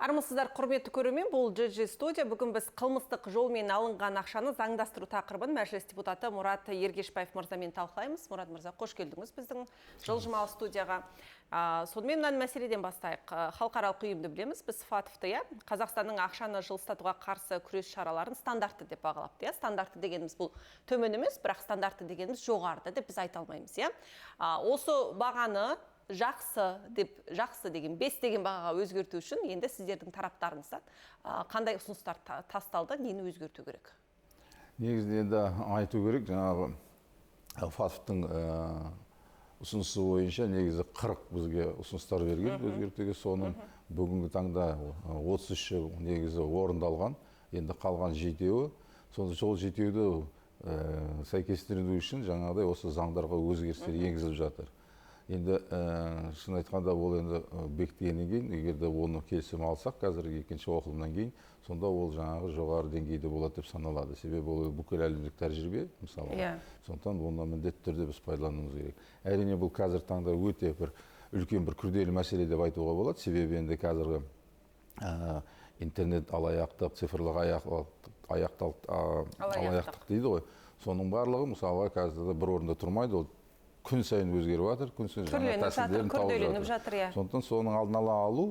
Армысыздар, құрметті көрермен, бұл JJ студия. Бүгін біз қылмыстық жолмен алынған ақшаны заңдастыру тақырыбын Мәжіліс депутаты Мұрат Ергешбаев мырзамен талқылаймыз. Мұрат мырза, қош келдіңіз біздің жылжымалы студияға. Сонымен мынаны мәселеден бастайық. Халықаралық ұйымды білеміз, біз ФАТФ-ты, иә? Қазақстанның ақшаны жылыстатуға қарсы күрес шараларын стандартты деп бағалапты, иә? Стандартты дегеніміз бұл төмен емес, бірақ стандартты дегеніміз жоғарыда деп біз айта алмаймыз, иә? Осы бағаны жақсы деп, жақсы деген 5 деген бағаға өзгерту үшін енді сіздердің тараптарыңыздан қандай ұсыныстар тасталды, нені өзгерту керек? Негізінде енді айту керек, жаңағы ФАТФ-тың ұсынысы бойынша негізі 40 бізге ұсыныстар берген өзгертуге, соның бүгінгі таңда 33-і негізі орындалған, енді қалған 7-еуі, сол 7-еуді сәйкестендіру үшін жаңағыдай осы заңдарға өзгерістер енгізіліп жатыр. Енді шын айтқанда ол енді бекітілгеннен кейін, егер де оны келісім алсақ, қазір екінші оқылымнан кейін, сонда ол жаңағы жоғары деңгейде болады деп саналады. Себебі ол бүкіл әлемдік тәжірибе, мысалы. Сондықтан оны міндетті түрде біз пайдалануымыз керек. Әрине, бұл қазір таңда өте бір үлкен бір күрделі мәселе деп айтуға болады. Себебі енді қазіргі интернет алаяқтық, цифрлық алаяқтық дейді ғой. Соның барлығы мысалға қазір де бір орында тұрмайды, ол күн сайын өзгеріп жатыр, күн сайын жаңа тәсілдерін тауып күрделеніп жатыр, иә. Сондықтан соның алдын ала алу,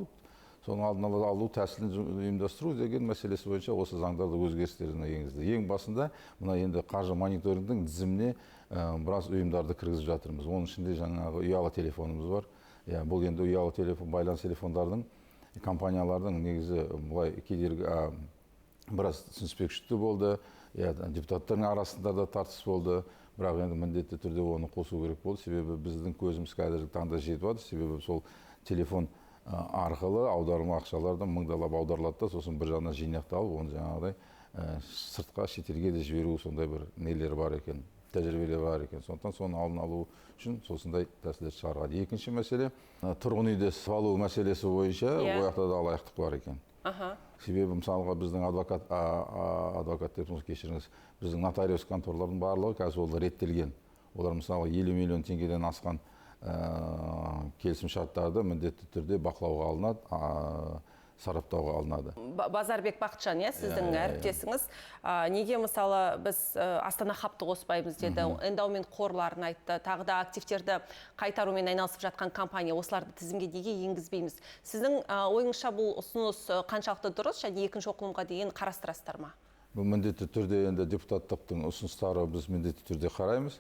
соның алдын ала алу тәсілін ұйымдастыру деген мәселесі бойынша осы заңдарды өзгерістерін енгізді. Ең басында мына енді қаржы мониторингінің тізіміне біраз ұйымдарды кіргізіп жатырмыз. Оның ішінде жаңағы ұялы телефонымыз бар. Иә, бұл енді ұялы телефон, байланыс телефондардың, компаниялардың негізі былай кедергі, біраз түсініспеушілік болды. Иә, депутаттардың арасында да тартыс болды. Бірақ енді міндетті түрде оны қосу керек болды. Себебі біздің көзіміз қазіргі таңда жетіп жатыр. Себебі сол телефон арқылы аударма ақшалардан мыңдалап аударылады да, сосын бір жағынан жинақталып, оны жаңағыдай сыртқа, шетелге де жіберу сондай бір нелер бар екен, тәжірибелер бар екен. Сондықтан соның алдын алу үшін осындай тәсілдер шығарған. Екінші мәселе, тұрғын үйді салу мәселесі бойынша ол жақта да алаяқтық бар екен. Себебі мысалға біздің адвокат деп кешіріңіз, біздің нотариус конторлардың барлығы қазір ол реттелген. Олар мысалы 50 миллион теңгеден асқан келісімшарттарды міндетті түрде бақылауға алынады, сараптауға алынады. Базарбек Бақытжан, иә, сіздің әріптесіңіз. Неге мысалы біз Астана хабты қоспаймыз деді, эндаумент қорларын айтты, тағы да активтерді қайтарумен айналысып жатқан компания, осыларды тізімге неге енгізбейміз? Сіздің ойыңызша бұл ұсыныс қаншалықты дұрыс және екінші оқылымға дейін қарастырасыздар ма? Бұл міндетті түрде енді депутаттықтың ұсыныстары біз міндетті түрде қараймыз.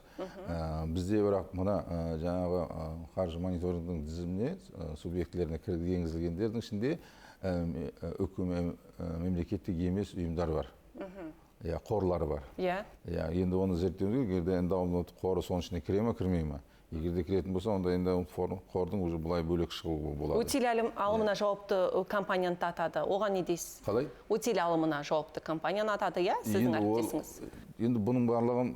Бізде бірақ мына жаңағы қаржы мониторингінің тізіміне субъектілеріне енгізілгендердің ішінде мемлекеттік емес ұйымдар бар. Иә, қорлар бар. Иә, енді оны зерттеу керек, егер де эндаумент қоры соның ішіне кіре ме, кірмей ме? Егер де кіретін болса, онда эндаумент қордың уже былай бөлек шығуы болады. Өтел алымына жауапты компанияны атады. Оған не дейсіз? Қалай? Өтел алымына жауапты компанияны атады, иә, сіздің әріптесіңіз? Енді бұның барлығын,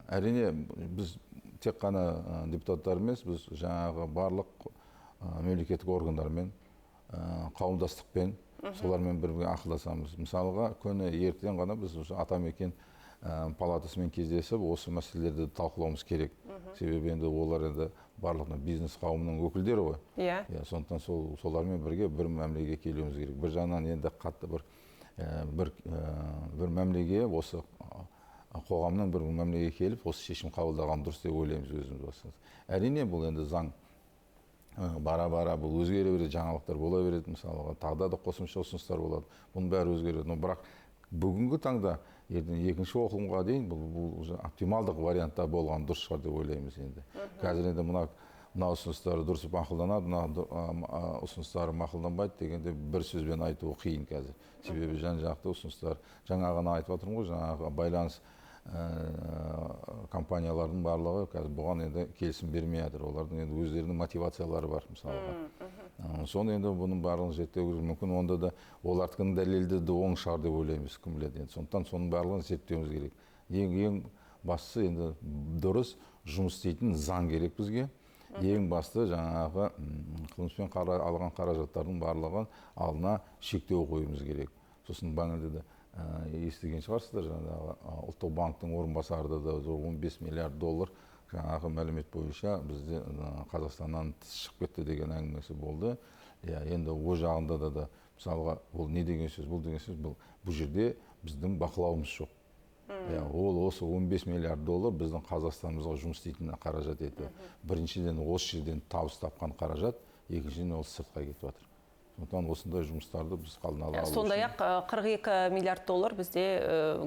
әрине, біз тек қана депутаттар емес, біз жаңағы барлық мемлекеттік органдармен, қауымдастықпен, солармен бір-бірге ақылдасамыз. Мысалға, күні ертең ғана біз уже Атамекен палатасымен кездесіп, осы мәселелерді талқылауымыз керек. Себебі енді олар енді барлық мына бизнес қауымының өкілдері ғой. Иә, сондықтан солармен бірге бір мәмілеге келуіміз керек. Бір жағынан енді қатты бір мәмілеге осы қоғамның бір мәмілеге келіп, осы шешім қабылдаған дұрыс деп ойлаймыз өзіміз басымыз. Әрине, бұл енді заң бара-бара бұл өзгере береді, жаңалықтар бола береді, мысалға, тағы да қосымша ұсыныстар болады. Бұның бәрі өзгереді. Но бірақ бүгінгі таңда ертең екінші оқылымға дейін бұл уже оптималдық вариантта болған дұрыс шығар деп ойлаймыз енді. Қазір енді мына ұсыныстары дұрыс мақұлданады, мына ұсыныстары мақұлданбайды дегенде бір сөзбен айту қиын қазір. Себебі жан-жақты ұсыныстар, жаңа ғана айтып жатырмын ғой, жаңағы байланыс компаниялардың барлығы қазір бұған енді келісім бермей жатыр. Олардың енді өздерінің мотивациялары бар мысалға. Соны енді бұның барлығын зерттеу керек. Мүмкін онда да олардікінің дәлелді де оң шығар деп ойлаймыз, кім біледі енді. Сондықтан соның барлығын зерттеуіміз керек. Ең бастысы енді дұрыс жұмыс істейтін заң керек бізге. Ең басты жаңағы қылмыспен алған қаражаттардың барлығын алдына шектеу қоюымыз керек. Сосын бағана деді, Естіген шығарсыздар, жаңағы ұлттық банктің орынбасары да 15 миллиард доллар жаңағы мәлімет бойынша бізде Қазақстаннан тыс шығып кетті деген әңгімесі болды. Иә, енді ол жағында да мысалға ол не деген сөз? Бұл деген сөз, бұл жерде біздің бақылауымыз жоқ. Иә, ол осы 15 миллиард доллар біздің Қазақстанымызға жұмыс істейтін қаражат еді. Біріншіден, осы жерден табыс тапқан қаражат, екіншіден, ол сыртқа кетіп жатыр. Сондықтан осындай жұмыстарды біз алдын ала алу үшін. Сондай-ақ 42 миллиард доллар бізде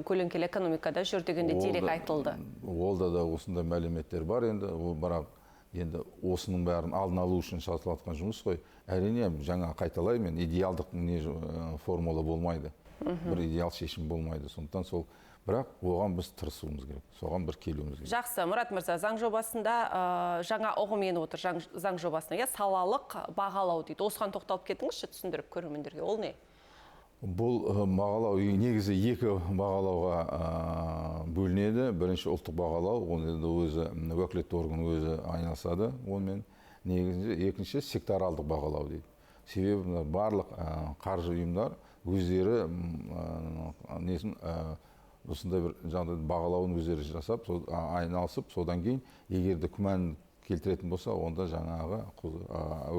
көлеңкелі экономикада жүр деген де дерек айтылды. Ол да осындай мәліметтер бар енді, ол бірақ енді осының бәрін алдын алу үшін жасалып жатқан жұмыс қой. Әрине, жаңа қайталаймын, мен идеалдық не формула болмайды. Бір идеал шешім болмайды. Сондықтан сол, бірақ оған біз тырысуымыз керек, соған бір келуіміз керек. Жақсы, Мұрат мырза, заң жобасында жаңа ұғым еніп отыр, заң жобасына, иә, салалық бағалау дейді. Осыған тоқталып кетіңізші, түсіндіріп көрермендерге. Ол не? Бұл бағалау негізі екі бағалауға бөлінеді. Бірінші ұлттық бағалау, оны енді өзі уәкілетті орган өзі айналысады онымен. Негізінде екінші секторалдық бағалау дейді. Себебі мына барлық қаржы ұйымдар өздері несін, осындай бір жағдайды бағалауын өздері жасап, айналысып, содан кейін егер де күмән келтіретін болса, онда жаңағы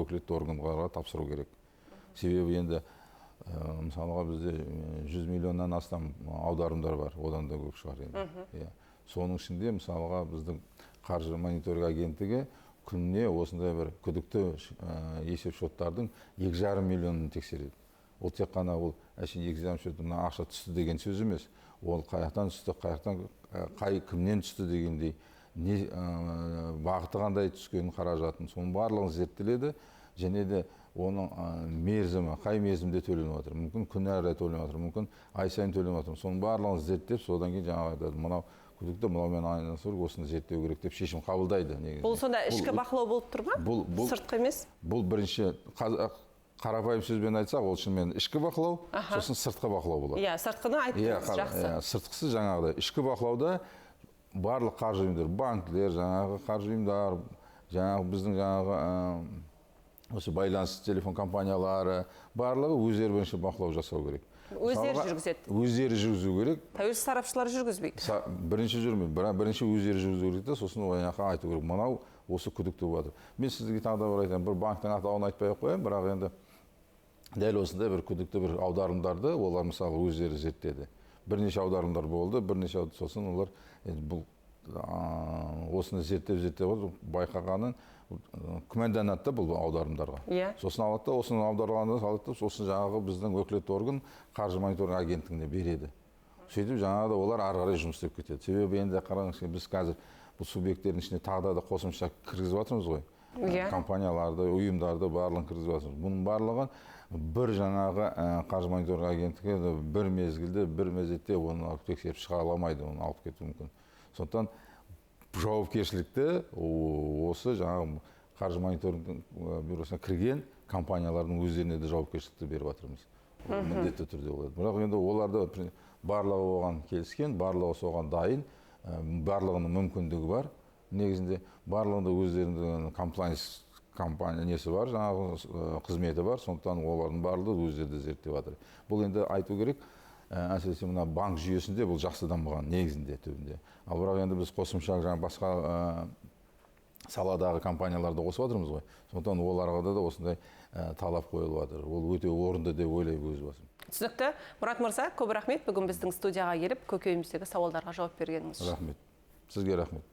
өкілетті органдарға тапсыру керек. Себебі енді мысалға бізде 100 миллионнан астам аударымдар бар, одан да көп шығар енді. Иә. Соның ішінде мысалға біздің қаржы мониторинг агенттігі күніне осындай бір күдікті есеп шоттардың 2,5 миллионын тексереді. Ол тек қана ол әшейін 2,5 счет мына ақша түсті деген сөз емес. Ол қаяқтан түсті, қаяқтан, қай кімнен түсті дегендей, не бағыты қандай түскен қаражаттың, соның барлығын зерттеледі. Және де оның мерзімі, қай мерзімде төленіп жатыр, мүмкін күн әрі төленіп жатыр, мүмкін ай сайын төленіп жатыр. Соның барлығын зерттеп, содан кейін жаңағы айтады, мынау күдікті, мынаумен айналысу керек, осыны зерттеу керек деп шешім қабылдайды негізінде. Бұл сонда ішкі бақылау болып тұр ма? Сыртқы емес? Бұл бірінші қарапайым сөзбен айтсақ, ол шынымен ішкі бақылау, сосын сыртқы бақылау болады. Иә, сыртқыны айттыңыз, жақсы. Иә, сыртқысы жаңағыдай. Ішкі бақылауда барлық қаржы ұйымдар, банкілер, жаңағы қаржы ұйымдар, жаңағы біздің жаңағы осы байланыс телефон компаниялары, барлығы өздері бірінші бақылау жасау керек. Өздері жүргізеді. Өздері жүргізу керек. Тәуелсіз сарапшылар жүргізбейді. Бірінші жүрмейді, бірақ бірінші өздері жүргізу керек те, сосын ол жаққа айту керек. Мынау осы күдікті болып жатыр. Мен сізге тағы да бір айтайын, бір банктің атауын айтпай ақ қояйын, бірақ енді дәл осындай бір күдікті бір аударымдарды олар мысалы өздері зерттеді. Бірнеше аударымдар болды, бірнеше сосын олар енді бұл осыны зерттеп отыр, байқағанын күмәнданады да бұл аударымдарға. Сосын алады да, осыны аударғанды алады да, сосын жаңағы біздің өкілетті орган қаржы мониторинг агенттігіне береді. Сөйтіп жаңағы да олар ары қарай жұмыс істеп кетеді. Себебі енді қараңыз, біз қазір бұл субъекттердің ішіне тағы да қосымша кіргізіп жатырмыз ғой. Компанияларды, ұйымдарды барлығын кіргізіп жатырмыз. Бұның барлығын бір жаңағы қаржы мониторинг агенттігі бір мезгілде, бір мезетте оны алып тексеріп шыға алмайды, оны алып кетуі мүмкін. Сондықтан жауапкершілікті осы жаңағы қаржы мониторинг бюросына кірген компаниялардың өздеріне де жауапкершілікті беріп жатырмыз. Ол міндетті түрде болады. Бірақ енді олар да барлығы оған келіскен, барлығы соған дайын, барлығының мүмкіндігі бар. Негізінде барлығында өздерінің комплайнс компания несі бар, жаңағы қызметі бар, сондықтан олардың барлығы өздері де зерттеп жатыр. Бұл енді айту керек, әсіресе мына банк жүйесінде бұл жақсы дамыған негізінде түбінде. Ал бірақ енді біз қосымша жаңа басқа саладағы компанияларды қосып жатырмыз ғой. Сондықтан оларға да осындай талап қойылып жатыр. Ол өте орынды деп ойлаймын өз басым. Түсінікті. Мұрат мырза, көп рахмет. Бүгін біздің студияға келіп, көкейіміздегі сауалдарға жауап бергеніңіз үшін. Рахмет. Сізге рахмет.